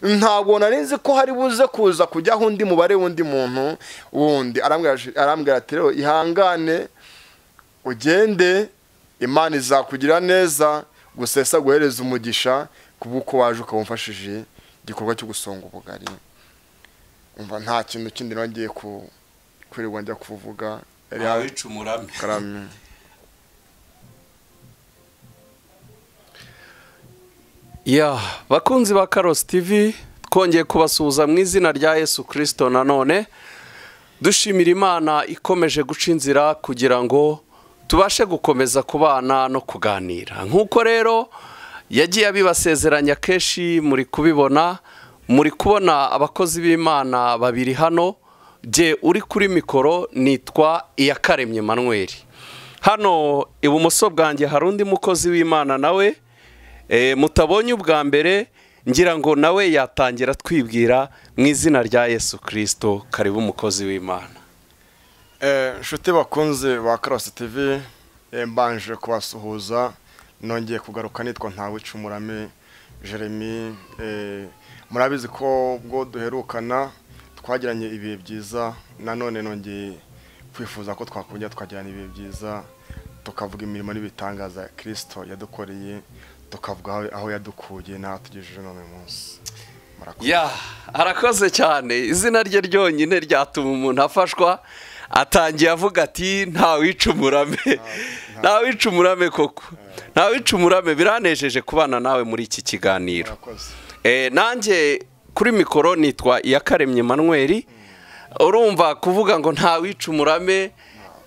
Ntabwo nari nzi ko hari buze kuza kujyaho undi mubare w'undi muntu wundi. Arambwira ati rero ihangane ugende, Imana izakugira neza, gusesa guhereza umugisha kubuko waje ukabumfashije igikorwa cyo gusonga ubugari. Umva nta kintu kindi nongeye ku kwirirwa njya kuvuga. Awica umurame. Karame. Ya bakunzi ba Karosi TV, twongeye kubasuhuza mu izina rya Yesu Kristo. Nanone dushimira Imana ikomeje guca inzira kugira ngo tubashe gukomeza kubana no kuganira. Nk'uko rero yagiye abibasezeranya kenshi, muri kubibona, muri kubona abakozi b'Imana babiri hano. Je uri kuri mikoro nitwa Iyakaremye Manuel. Hano ibumoso bwanjye hari undi mukozi w'Imana nawe mutabonye ubwa mbere, ngira ngo nawe yatangira twibwira mu izina rya Yesu Kristo. Karibu umukozi w'Imana. Nshuti bakunze ba Karosi TV, mbanje kubasuhuza, nongeye kugaruka nitwa Ntawicumurame Jeremy. Murabizi ko ubwo duherukana twagiranye ibihe byiza, nanone nongeye kwifuza ko twakongera twagirana ibihe byiza, tukavuga imirimo n'ibitangaza Kristo yadukoreye, tukavuga aho yadukuye n'aho tugejeje none munsi. Ya, arakoze cyane. Izina rye ryonyine ryatuma umuntu afashwa. Atangiye avuga ati ntawicumurame, ntawicumurame koko, ntawicumurame. Biranejeje kubana nawe muri iki kiganiro. Nanjye kuri mikoro nitwa Iyakaremye Manuel. Urumva kuvuga ngo ntawicumurame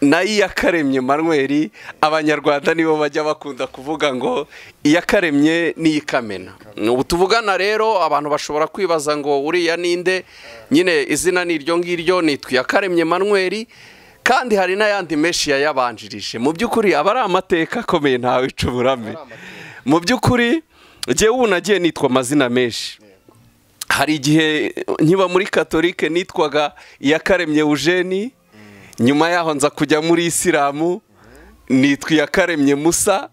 na Iyakaremye Manuel, abanyarwanda nibo bajya bakunda kuvuga ngo Iyakaremye niyikamena. Ubu tuvugana rero abantu bashobora kwibaza ngo uriya ninde? Nyine izina ni iryo ngiryo, nitwa Iyakaremye Manuel, kandi hari n'ayandi menshi yayabanjirije. Mu by'ukuri aba ari amateka akomeye, ntawicumurame. Mu by'ukuri jewe ubu nagiye nitwa amazina menshi. Hari igihe nkiba muri Katolike nitwaga Iyakaremye Eugene, nyuma yaho nza kujya muri Isilamu nitwa Iyakaremye Musa.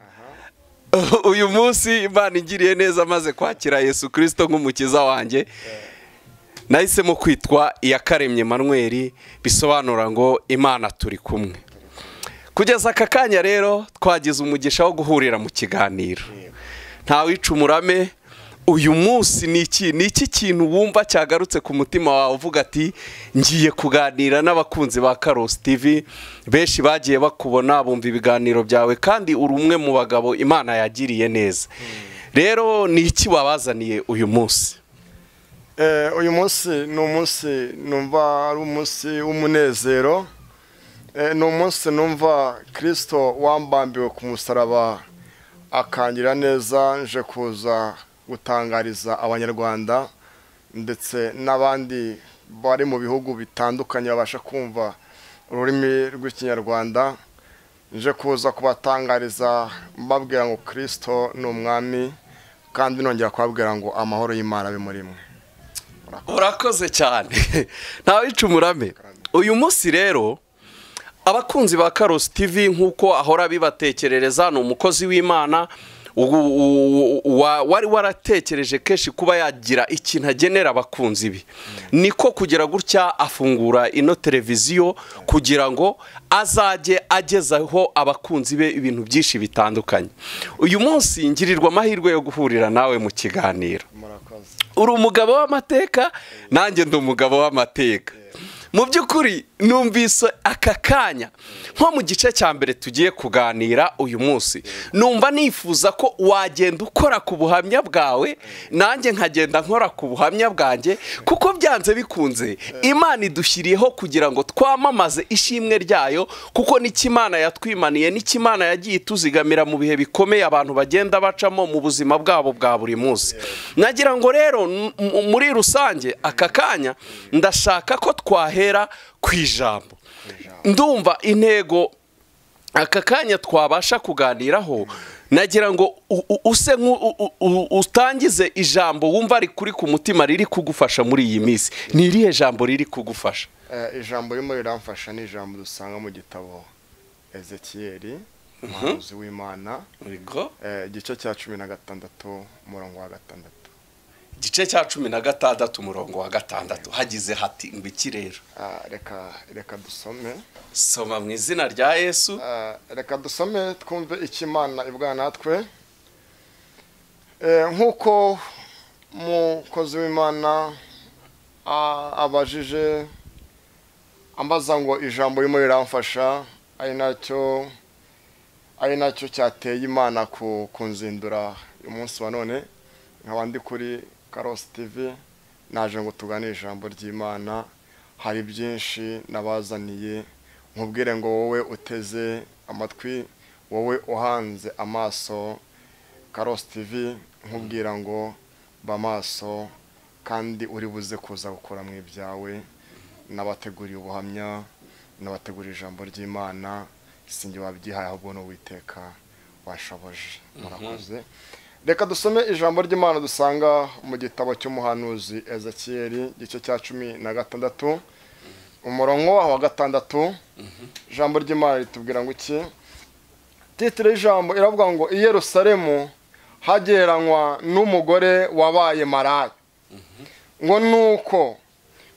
Uyu munsi Imana ingiriye neza maze kwakira Yesu Kristo nk'umukiza wanjye, nahisemo kwitwa Iyakaremye Manuel, bisobanura ngo Imana turi kumwe. Kugeza aka kanya rero twagize umugisha wo guhurira mu kiganiro Ntawicumurame. Uyu munsi ni iki kintu wumva cyagarutse ku mutima wawe uvuga ati ngiye kuganira n'abakunzi ba Karosi TV? Benshi bagiye bakubona bumva ibiganiro byawe, kandi uri umwe mu bagabo Imana yagiriye neza. Rero ni iki wabazaniye uyu munsi? Uyu munsi ni umunsi numva ari umunsi w'umunezero. Ni umunsi numva Kristo wambambiwe ku musaraba akangira neza, nje kuza gutangariza abanyarwanda ndetse n'abandi bari mu bihugu bitandukanye babasha kumva ururimi rw'ikinyarwanda. Nje kuza kubatangariza mbabwira ngo Kristo ni umwami, kandi nongera kubabwira ngo amahoro y'Imana abe muri mwe. Urakoze cyane Ntawicumurame. Uyu munsi rero abakunzi ba Karosi TV, nk'uko ahora bibatekerereza, ni umukozi w'Imana wari waratekereje kenshi kuba yagira ikintu agenera abakunzi be, niko kugira gutya afungura ino televiziyo kugira ngo azajye agezaho abakunzi be ibintu byinshi bitandukanye. Uyu munsi ngirirwa amahirwe yo guhurira nawe mu kiganiro. Uri umugabo w'amateka, nanjye ndi umugabo w'amateka. Mu by'ukuri numvise aka kanya nko mu gice cya mbere tugiye kuganira uyu munsi, numva nifuza ko wagenda ukora ku buhamya bwawe, nanjye nkagenda nkora ku buhamya bwanjye, kuko byanze bikunze Imana idushyiriyeho kugira ngo twamamaze ishimwe ryayo, kuko n'icyo Imana yatwimaniye, n'icyo Imana yagiye ituzigamira mu bihe bikomeye abantu bagenda bacamo mu buzima bwabo bwa buri munsi. Nagira ngo rero muri rusange aka kanya ndashaka ko twahera ku ijambo. Ndumva intego aka kanya twabasha kuganiraho, nagira ngo use utangize ijambo wumva ari kuri ku mutima riri kugufasha muri iyi minsi. Ni irihe jambo riri kugufasha? Ijambo ririmo riramfasha ni ijambo dusanga mu gitabo Ezekiyeli, umuhanuzi w'Imana, igice cya 16 umurongo wa 6. Igice cya 16 umurongo wa 6 hagize hati ngo iki rero? Reka dusome. Soma mu izina rya Yesu. Reka dusome twumve icyo Imana ivuga natwe. Nk'uko umukozi w'Imana abajije ambaza ngo ijambo ririmo riramfasha, ari nacyo cyateye Imana kunzindura umunsi wa none, nkaba ndi kuri Karosi TV, naje ngo tugane ijambo ry'Imana. Hari byinshi nabazaniye, nkubwire ngo wowe uteze amatwi, wowe uhanze amaso Karosi TV, nkubwira ngo ba maso kandi uri buze kuza gukora mu ibyawe. Nabateguriye ubuhamya, nabateguriye ijambo ry'Imana, sinjye wabyihaye ahubwo n'Uwiteka washoboje. Murakoze. Reka dusome ijambo ry'Imana dusanga mu gitabo cy'umuhanuzi Ezekiyeli, igice cya 16 umurongo wa 6. Ijambo ry'Imana ritubwira ngo iki? Titire y'ijambo iravuga ngo i Yerusalemu hagereranywa n'umugore wabaye maraya. Ngo nuko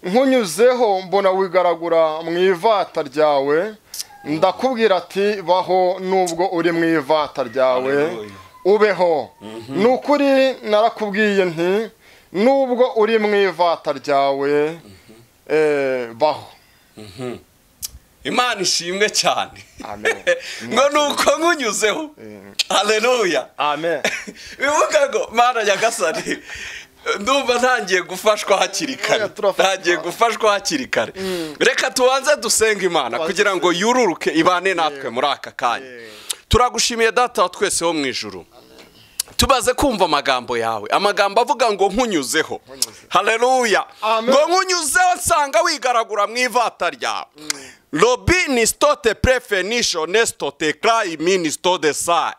nkunyuzeho mbona wigaragura mu ivata ryawe, ndakubwira ati baho nubwo uri mu ivata ryawe ubeho. Nukuri narakubwiye nti nubwo uri mu ivata ryawe baho. Imana ishimwe cyane. Amen. Ngo nuko nkunyuzeho. Haleluya. Amen. Bivuga ngo Mana Nyagasani, ndumva ntangiye gufashwa hakiri kare. Ntangiye gufashwa hakiri kare. Reka tubanze dusenga Imana kugira ngo yururuke ibane natwe muri aka kanya. Turagushimiye Data wa twese wo mu ijuru. Tubaze kumva amagambo yawe, amagambo avuga ngo nkunyuzeho. Haleluya. Ngo nkunyuzeho nsanga wigaragura mu ivata ryawe. Lobi ni stote prefenisho nestote cry ministo de sa.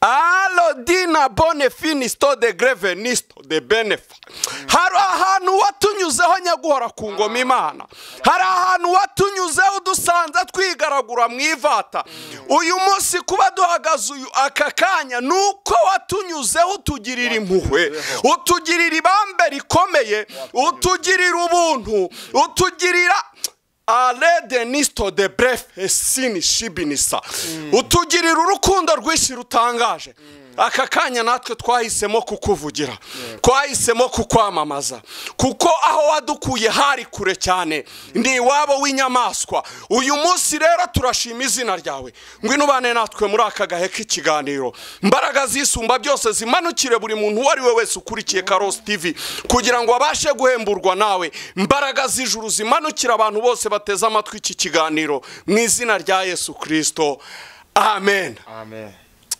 Alo dina bone finisto de greve nisto de benefa. Hari ahantu watunyuzeho nyaguhora ku ngoma Imana. Hari ahantu watunyuzeho dusanze twigaragura mu ivata. Uyu munsi kuba duhagaze uyu aka kanya nuko watunyuzeho utugirira impuhwe, utugirira ibambe rikomeye, utugirira ubuntu, utugirira alede nisto de bref esini shibinisa, utugirira urukundo rwinshi rutangaje. Aka kanya natwe twahisemo kukuvugira, twahisemo kukwamamaza, kuko aho wadukuye hari kure cyane, ndi iwabo w'inyamaswa. Uyu munsi rero turashima izina ryawe. Ngwino ubane natwe muri aka gahe k'ikiganiro. Imbaraga zisumba byose zimanukire buri muntu uwo ari we wese ukurikiye Karosi TV kugira ngo abashe guhemburwa nawe. Imbaraga z'ijuru zimanukire abantu bose bateze amatwi iki kiganiro mu izina rya Yesu Kristo. Amen. Amen.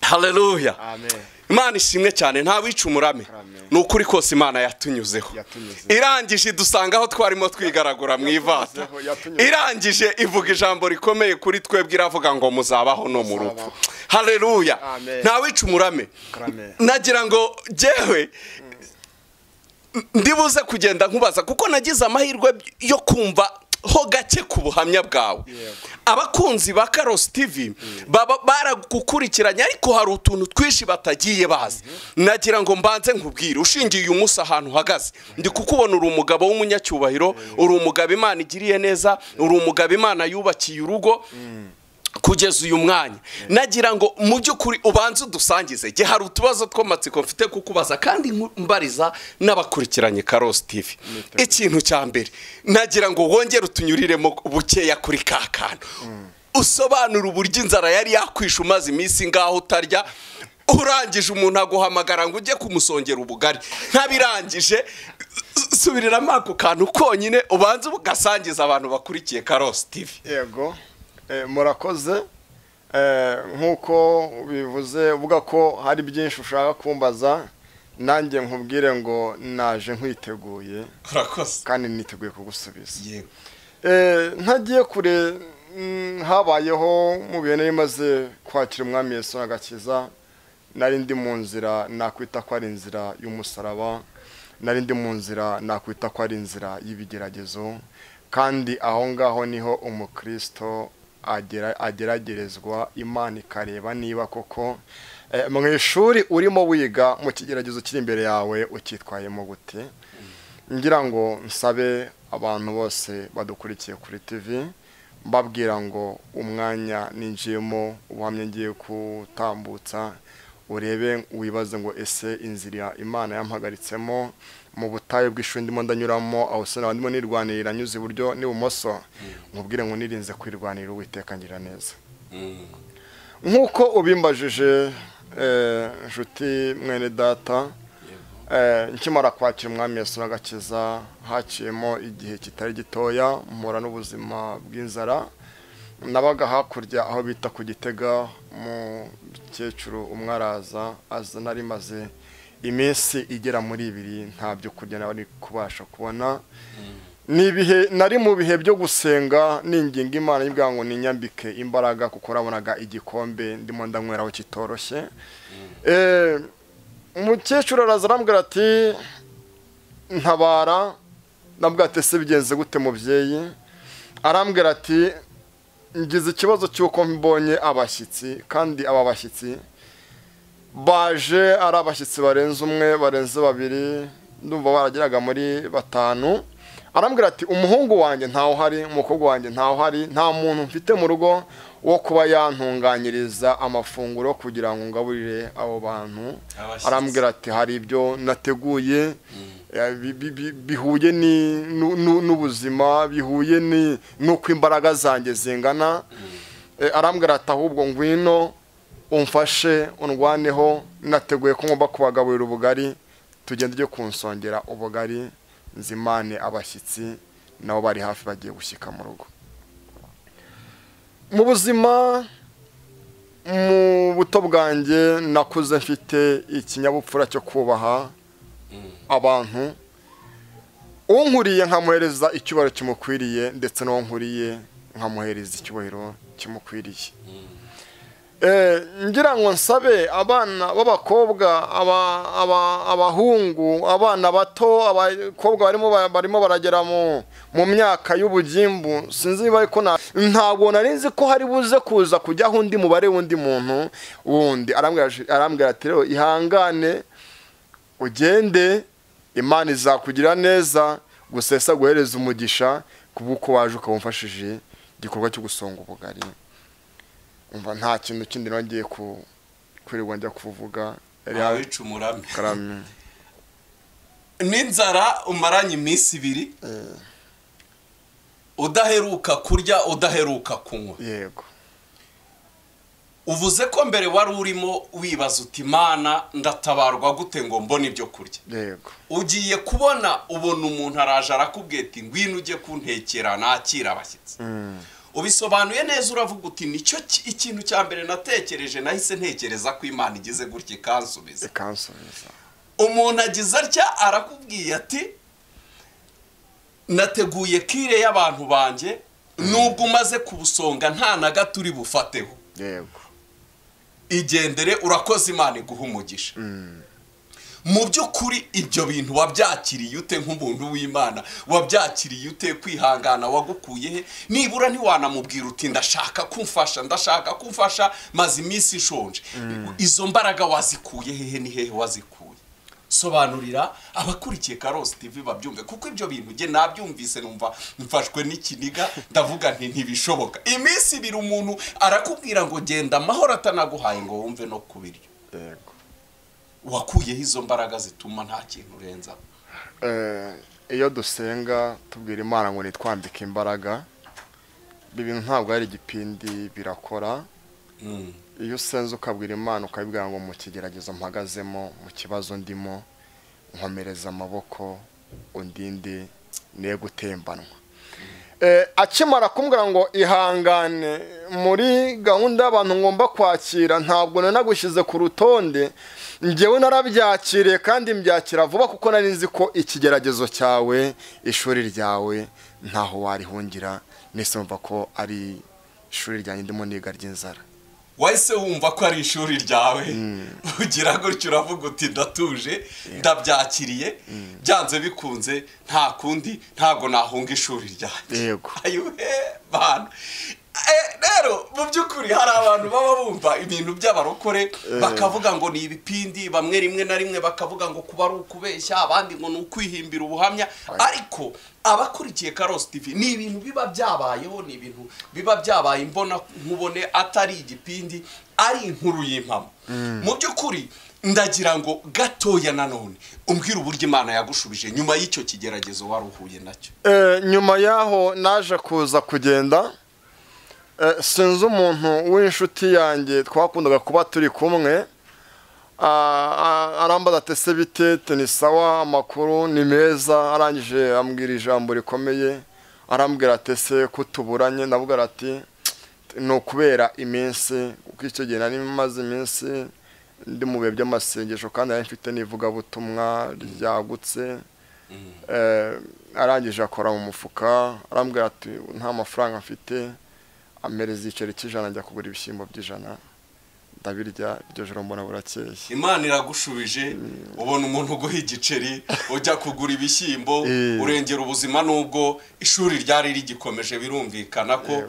Haleluya. Amen. Imana ishimwe cyane, nta wica umurame. Nukuri kose Imana yatunyuzeho. Irangije dusanga aho twarimo twigaragura mu ivata. Irangije ivuga ijambo rikomeye kuri twebwe, iravuga ngo muzabaho no mu rupfu. Haleluya. Nta wica umurame. Nagira ngo jewe ndibuze kugenda nkubaza kuko nagize amahirwe yo kumva ho gake ku buhamya bwawe. Abakunzi ba Karosi TV baba baragukurikiranye, ariko hari utuntu twishi batagiye bazi. Nagira ngo mbanze nkubwire ushingiye uyu munsi ahantu uhagaze, ndi kukubona uri umugabo w'umunyacyubahiro, uri umugabo Imana igiriye neza, uri umugabo Imana yubakiye urugo kugeza uyu mwanya. Nagira ngo mu by'ukuri ubanze udusangize. Ge hari utubazo tw'amatsiko mfite kukubaza kandi mbariza n'abakurikiranye Karosi TV. Ikintu cya mbere nagira ngo wongere utunyuriremo bukeya kuri ka kantu, usobanura uburyo inzara yari yakwisha umaze iminsi ngaho utarya, urangije umuntu aguhamagara ngo ujye kumusongera ubugari ntabirangije. Subiriramo ako kantu konyine ubanze ugasangiza abantu bakurikiye Karosi TV. Yego. Murakoze. Nkuko bivuze uvuga ko hari byinshi ushaka kumbaza, nanjye nkubwire ngo naje nkwiteguye. Urakoze. Kandi niteguye kugusubiza. Yego. Ntagiye kure, habayeho mu bihe nari maze kwakira Umwami Yesu agakiza, nari ndi mu nzira nakwita ko ari inzira y'umusaraba, nari ndi mu nzira nakwita ko ari inzira y'ibigeragezo, kandi aho ngaho niho umukristo ageragerezwa, Imana ikareba niba koko mu ishuri urimo wiga mu kigeragezo kiri imbere yawe ukitwayemo gute. Ngira ngo nsabe abantu bose badukurikiye kuri TV, mbabwira ngo umwanya ninjiyemo, ubuhamya ngiye gutambutsa, urebe wibaze ngo ese inzira Imana yampagaritsemo mu butayu bw'ishuri ndimo ndanyuramo, aho se ndimo nirwanirira nyuze iburyo n'ibumoso, nkubwire ngo nirinze kwirwanirira, Uwiteka ngira neza. Nk'uko ubimbajije nshuti mwene data, nkimara kwakira Umwami Yesu n'agakiza, haciyemo igihe kitari gitoya mpura n'ubuzima bw'inzara. Nabaga hakurya aho bita ku Gitega, umukecuru umwe araza aza, nari maze iminsi igera muri 2 nta byo kurya nari kubasha kubona. Ni ibihe nari mu bihe byo gusenga ninginga Imana yibwira ngo ninyambike imbaraga, kuko rabonaga igikombe ndimo ndanyweraho kitoroshye. Umukecuru araza arambwira ati ntabara. Ndabwira ati ese bigenze gute mubyeyi? Arambwira ati ngize ikibazo cy'uko mbonye abashyitsi, kandi aba bashyitsi baje ari abashyitsi barenze umwe, barenze babiri, ndumva barageraga muri 5. Arambwira ati umuhungu wanjye ntawe uhari, umukobwa wanjye ntawe uhari, nta muntu mfite mu rugo wo kuba yantunganyiriza amafunguro kugira ngo ngaburire abo bantu. Arambwira ati hari ibyo nateguye bihuye n'ubuzima, bihuye n'uko imbaraga zanjye zingana. Arambwira ati ahubwo ngwino umfashe undwaneho, nateguye ko ngomba kubagaburira ubugari, tugende ujye kunsongera ubugari nzimane abashyitsi nabo bari hafi bagiye gushyika mu rugo. Mu buzima, mu buto bwanjye nakuze mfite ikinyabupfura cyo kubaha abantu. Unkuriye nkamuhereza icyubahiro kimukwiriye, ndetse n'uwo nkuriye nkamuhereza icyubahiro kimukwiriye. Ngira ngo nsabe abana b'abakobwa, abahungu, abana bato, abakobwa barimo baragera mu myaka y'ubugimbu, sinzi niba ariko ntabwo nari nzi ko hari buze kuza kujyaho undi mubare w'undi muntu wundi. Arambwira ati rero ihangane ugende, Imana izakugira neza, gusesa guhereza umugisha kubuko waje ukabumfashije igikorwa cyo gusonga ubugari. Umva nta kintu kindi nongeye kwirirwa njya kuvuga. Awica umurame n'inzara umaranye iminsi 2 udaheruka kurya, udaheruka kunywa. Yego. Uvuze ko mbere wari urimo wibaza uti Imana ndatabarwa gute ngo mbone ibyo kurya. Yego. Ugiye kubona ubona umuntu araje arakubwiye ati ngwino ujye kuntekera nakira abashyitsi. Ubisobanuye neza, uravuga uti nicyo ikintu cya mbere natekereje, nahise ntekereza ko Imana igize gutya ikansubiza. Umuntu agize atya arakubwiye ati nateguye kire y'abantu banjye, nubwo umaze kubusonga nta na gato uri bufateho. Yego. Igendere, urakoze, Imana iguha umugisha. Mu by'ukuri ibyo bintu wabyakiriye ute nk'umuntu w'Imana? Wabyakiriye ute kwihangana wagukuye he? Nibura ntiwanamubwira uti ndashaka kumfasha, ndashaka kumfasha maze iminsi nshonje. Izo mbaraga wazikuye hehe? Ni hehe wazikuye? Sobanurira abakurikiye Karosi TV babyumve, kuko ibyo bintu nge nabyumvise numva mfashwe n'ikiniga, ndavuga nti ntibishoboka. Iminsi 2 umuntu arakubwira ngo genda amahoro atanaguhaye ngo wumve no kubiryo. Yego. Wakuyeho izo mbaraga zituma nta kintu urenza? Iyo dusenga tubwira Imana ngo nitwambike imbaraga, ibintu ntabwo ari igipindi, birakora. Iyo usenze ukabwira Imana ukabibwira ngo mu kigeragezo mpagazemo, mu kibazo ndimo, nkomereza amaboko undinde ne gutembanwa. Akimara kumbwira ngo ihangane muri gahunda y'abantu ngomba kwakira, ntabwo nanagushyize ku rutonde, njyewe narabyakiriye kandi mbyakira vuba, kuko nari nzi ko ikigeragezo cyawe, ishuri ryawe ntaho warihungira. Nese mva ko ari ishuri ryanjye ndimo niga ry'inzara. Wahise wumva ko ari ishuri ryawe, ugira gutyo uravuga uti ndatuje, ndabyakiriye, byanze bikunze nta kundi, ntago nahunga ishuri ryanjye. Yego. Ayuhe bana. Rero mu by'ukuri hari abantu baba bumva ibintu by'abarokore bakavuga ngo ni ibipindi, bamwe rimwe na rimwe bakavuga ngo kuba ari ukubeshya, abandi ngo ni ukwihimbira ubuhamya. Ariko abakurikiye Karosi TV ni ibintu biba byabayeho, ni ibintu biba byabaye imbona nkubone, atari igipindi, ari inkuru y'impamo. Mu by'ukuri ndagira ngo gatoya nanone umbwire uburyo Imana yagushubije nyuma y'icyo kigeragezo wari uhuye nacyo. Nyuma yaho naje kuza kugenda, sinzi umuntu w'inshuti yanjye twakundaga kuba turi kumwe, arambaza ati ese bite, ni sawa, amakuru ni meza. Arangije ambwira ijambo rikomeye, arambwira ati ese ko tuburanye? Ndavuga ati ni ukubera iminsi, kuko icyo gihe nari maze iminsi ndi mu bihe by'amasengesho kandi nari mfite n'ivugabutumwa ryagutse. Arangije akora mu mufuka, arambwira ati nta mafaranga mfite, ampereza igiceri cy'ijana njya kugura ibishyimbo by'ijana ndabirya. Iryo joro mbona burakeye. Imana iragushubije, ubona umuntu uguha igiceri ujya kugura ibishyimbo, urengera ubuzima nubwo ishuri ryari rigikomeje. Birumvikana ko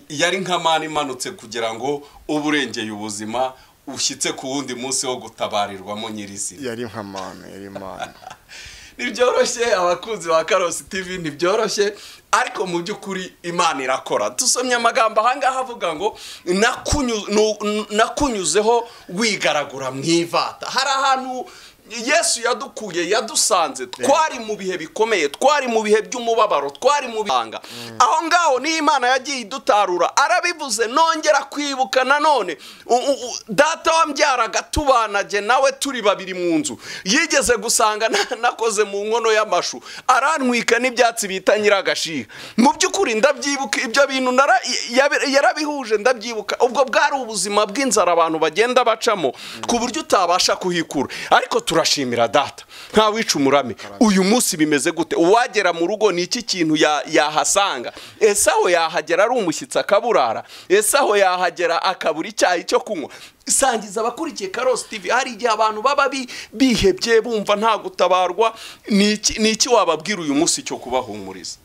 yari nk'amana imanutse kugira ngo ube urengeye ubuzima, ushyitse ku wundi munsi wo gutabarirwamo nyirizina. Yari nk'amana, yari Imana. Ntibyoroshye abakunzi ba Karosi TV, ntibyoroshye, ariko mu by'ukuri Imana irakora. Dusomye amagambo ahangaha avuga ngo nakunyuzeho wigaragura mu ivata. Hari ahantu Yesu yadukuye, yadusanze twari mu bihe bikomeye, twari mu bihe by'umubabaro, twari mu bihanga. Aho ngaho ni Imana yagiye idutarura. Arabivuze nongera kwibuka nanone data wambyaraga tubanage nawe turi babiri mu nzu, yigeze gusanga nakoze mu nkono y'amashu, arantwika n'ibyatsi bita nyiragashiha. Mu by'ukuri ndabyibuka ibyo bintu, yarabihuje ndabyibuka. Ubwo bwari ubuzima bw'inzara abantu bagenda bacamo ku buryo utabasha kuhikura. Ariko turashimira data nta wica umurame. Uyu munsi bimeze gute? Uwagera mu rugo ni iki kintu yahasanga? Ese aho yahagera ari umushyitsi akaburara? Ese aho yahagera akabura icyayi cyo kunywa? Sangiza abakurikiye Karosi TV, hari igihe abantu baba bihebye bumva nta gutabarwa. Ni iki wababwira uyu munsi cyo kubahumuriza?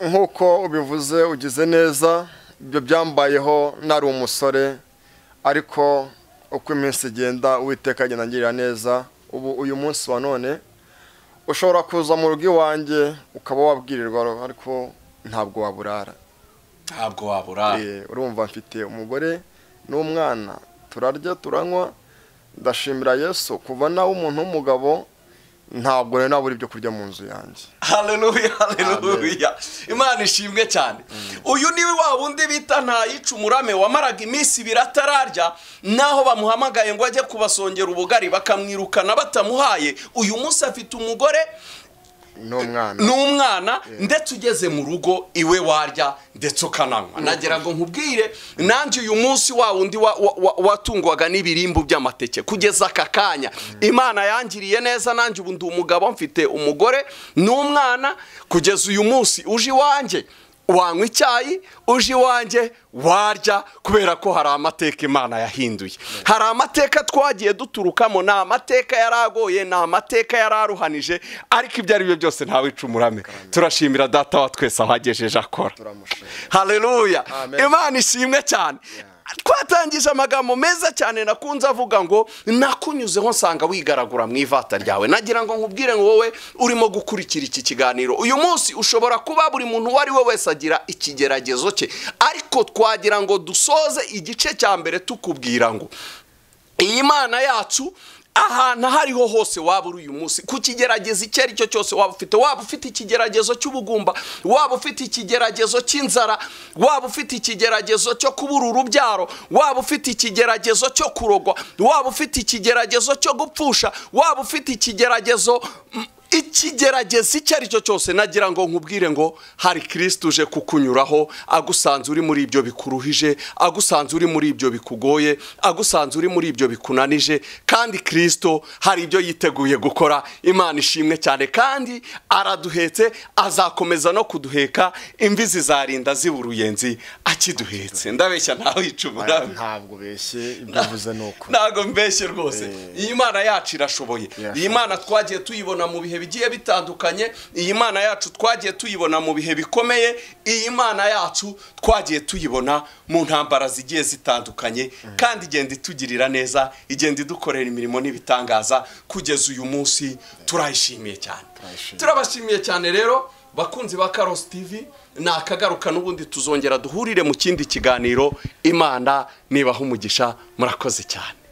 Nk'uko ubivuze ugize neza, ibyo byambayeho nari umusore, ariko uko iminsi igenda Uwiteka agenda angirira neza. Ubu uyu munsi wa none ushobora kuza mu rugo iwanjye ukaba wabwirirwa, ariko ntabwo waburara. Ntabwo waburara. Urumva mfite umugore n'umwana, turarya turanywa. Ndashimira Yesu kuva nawe umuntu w'umugabo ntabwo rero nabura ibyo kurya mu nzu yanjye. Haleluya, haleluya. Imana ishimwe cyane. Uyu ni wa wundi bita ntayica umurame, wamaraga iminsi ibiri atararya, naho bamuhamagaye ngo ajye kubasongera ubugari bakamwirukana batamuhaye. Uyu munsi afite umugore n'umwana, ndetse ugeze mu rugo iwe warya ndetse ukananywa. Nagira ngo nkubwire nanjye uyu munsi wa wundi watungwaga n'ibirimbu by'amateke kugeza aka kanya Imana yangiriye neza. Nanjye ubu ndi umugabo, mfite umugore n'umwana. Kugeza uyu munsi uje iwanjye wanywa icyayi, uje iwanjye warya, kubera ko hari amateka Imana yahinduye. Hari amateka twagiye duturukamo, ni amateka yaragoye, ni amateka yararuhanije, ariko ibyo ari byo byose ntawe wica umurame. Turashimira data wa twese aho agejeje akora. Haleluya, Imana ishimwe cyane. Twatangije amagambo meza cyane nakunze avuga ngo nakunyuzeho nsanga wigaragura mu ivata ryawe. Nagira ngo nkubwire ngo wowe urimo gukurikira iki kiganiro uyu munsi, ushobora kuba buri muntu uwo ari we wese agira ikigeragezo cye, ariko twagira ngo dusoze igice cya mbere tukubwira ngo iyi Mana yacu ahantu hariho hose waba uri uyu munsi, ku kigeragezo icyo ari cyo cyose waba ufite, waba ufite ikigeragezo cy'ubugumba, waba ufite ikigeragezo cy'inzara, waba ufite ikigeragezo cyo kubura urubyaro, waba ufite ikigeragezo cyo kurogwa, waba ufite ikigeragezo cyo gupfusha, waba ufite ikigeragezo ikigeragezo icyo ari cyo cyose, nagira ngo nkubwire ngo hari Kristo uje kukunyuraho, agusanze uri muri ibyo bikuruhije, agusanze uri muri ibyo bikugoye, agusanze uri muri ibyo bikunanije, kandi Kristo hari ibyo yiteguye gukora. Imana ishimwe cyane, kandi araduhetse, azakomeza no kuduheka, imvi zizarinda ziba uruyenzi akiduhetse. Ndabeshya ntawe yicumura? Ntabwo ubeshye, ibyo uvuze nuko. Ntabwo mbeshye rwose. Iyi Mana yacu irashoboye. Iyi Mana twagiye tuyibona mu bihe bigiye bigiye bitandukanye. Iyi Mana yacu twagiye tuyibona mu bihe bikomeye, iyi Mana yacu twagiye tuyibona mu ntambara zigiye zitandukanye, kandi igenda itugirira neza, igenda idukorera imirimo n'ibitangaza kugeza uyu munsi. Turayishimiye cyane, turabashimiye cyane. Rero bakunzi ba Karosi TV, nakagaruka n'ubundi tuzongera duhurire mu kindi kiganiro. Imana nibaha umugisha, murakoze cyane.